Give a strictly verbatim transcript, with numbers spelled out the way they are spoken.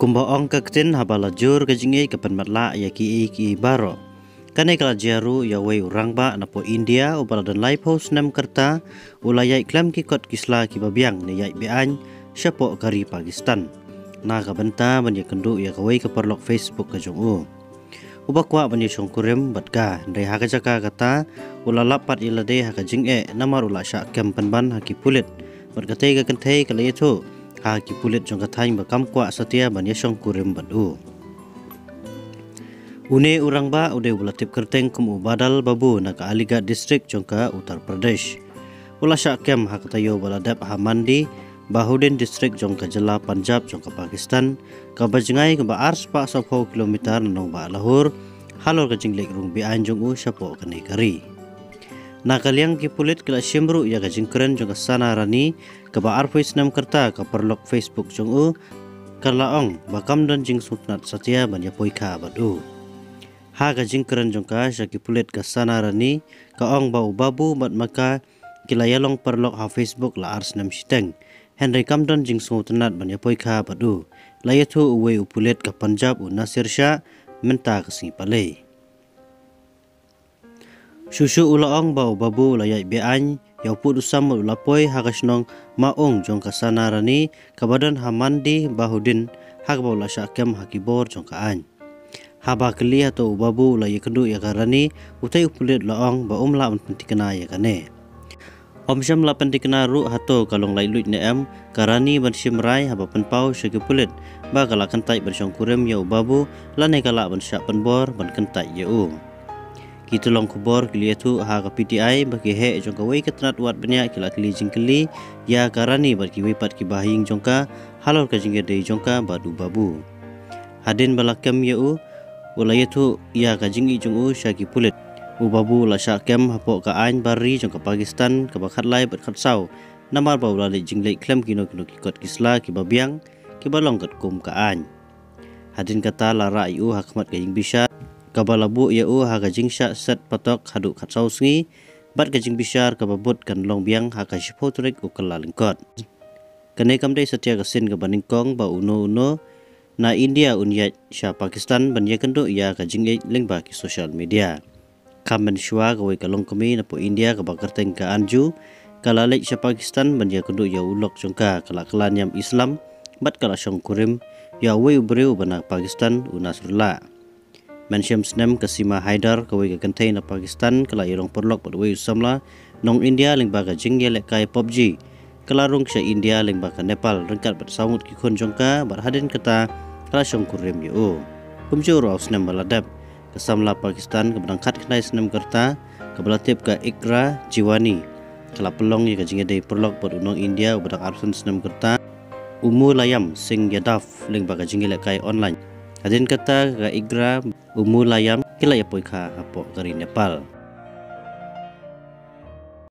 Kumba ong ka ktien, haba la jur ka jingïeit ka pynmatlah ïa kiei kiei baroh. Kane ka la jia ruh ïa uwei u rangbah napoh India uba la don laiphew snem ka rta, u la ïaid khlem ki kot ki sla kiba biang ne ïaid be-aiñ shapoh ka ri Pakistan na ka bynta ban ïakynduh ïa kawei ka paralok Facebook ka jong u. Uba kwah ban ïashongkurim bad ka, hynrei ha ka jaka kata u la lap pat ïa lade ha ka jingeh namar u la shah kem pynban ha ki pulit. Bad katei ka kynthei ka la ïathuh ha ki pulit jong ka thaiñ ba kam kwah satia ban ïashongkurim bad u. Une u rangbah u dei uba la tip kyrteng kum u Badal Babu na ka Aligarh District jong ka Uttar Pradesh. U la shah kem ha ka taïew ba la dep ha Mandi Bahudin District jong ka jylla Punjab jong ka Pakistan, kaba jngai kaba arspah sawphew kilometer na nongbah Lahore, halor ka jingleit rung be-aiñ jong u shapoh kane ka ri. Na ka liang ki pulit ki la shim ruh ïa ka jingkren jong ka Sana Rani, kaba arphew snem ka rta ka paralok Facebook jong u, ka la ong ba kam don jingsngewtynnat satia ban ïapoikha bad u. Ha ka jingkren jong ka sha ki pulit, ka Sana Rani ka ong ba u Babu bad ma ka ki la ïalong paralok ha Facebook la ar snem shiteng, hynrei kam don jingsngewtynnat ban ïapoikha bad u, la ïathuh uwei u pulit ka Punjab, u Nasir Shah, mynta ka sngi Palei. Shuh shuh u la ong ba u Babu u la ïaid be-aiñ ïa u pud u sam bad u la poi ha ka shnong Maung jong ka Sana Rani kaba don ha Mandi Bahudin, ha kaba u la shah kem ha ki bor jong ka aiñ. Haba kylli hato u Babu u la ïakynduh ïa ka Rani, utei u pulit u la ong ba um lah ban pynthikna ïa kane. Ym shym la pynthikna ruh hato ka long laitluid ne em ka Rani ban shim rai haba pynpaw sha ki pulit ba ka la kyntait ban shongkurim ïa u Babu, lane ka lah ban shah pynbor ban kyntait ïa u. Ki tyllong khubor ki la ïathuh ha ka P T I ba ki heh jong kawei ka tnat wad bniah ki la kylli jingkylli ïa ka Rani bad kiwei pat kiba ha ïing jong ka halor ka jingïadei jong ka bad u Babu. Hadien ba la kem ïa u, u la ïathuh ïa ka jingïeit jong u sha ki pulit. U Babu u la shah kem hapoh ka aiñ bar ri jong ka Pakistan kaba khatlai bad khatsaw, namar ba u la leit jingleit khlem kino kino ki kot ki sla kiba biang kiba long katkum ka aiñ. Hadien kata la rah ïa u ha khmat ka ïingbishar, kaba la buh ïa u ha ka jingshah set patok haduh khatsaw sngi, bad ka jingbishar kaba bud kan long biang ha ka shiphew tarik u Kyllalyngkot. Kane kam dei satia ka sien kaba nyngkong ba uno uno na India un ïaid sha Pakistan ban ïakynduh ïa ka jingïeit lyngba ki social media. Kham mynshuwa kawei ka longkmie napoh India kaba kyrteng ka Anju, ka la leit sha Pakistan ban ïakynduh ïa u lok jong ka, ka la kylla niam Islam bad ka la shongkurim ïa uwei u briew uba na Pakistan, u Nasrullah. Mynshem snem ka Sima Haider, kawei ka kynthei na Pakistan, ka la ïalong paralok bad uwei u samla nong India lyngba ka jingïalehkai PUBG. Ka la rung sha India lyngba ka Nepal ryngkat bad saw ngut ki khun jong ka, bad hadien kata ka la shongkurim ïa u. Kumjuh ruh ha u snem ba la dep, ka samla Pakistan kaba dang khatkhyndai snem ka rta, kaba la tip ka Iqra Jiwani, ka la pynlong ïa ka jingïadei paralok bad u nong India uba dang arphew snem ka rta, u Mulayam Singh Yadav, lyngba ka jingïalehkai online. Hadien kata ka Iqra, u Mulayam ki la ïapoikha hapoh ka ri Nepal.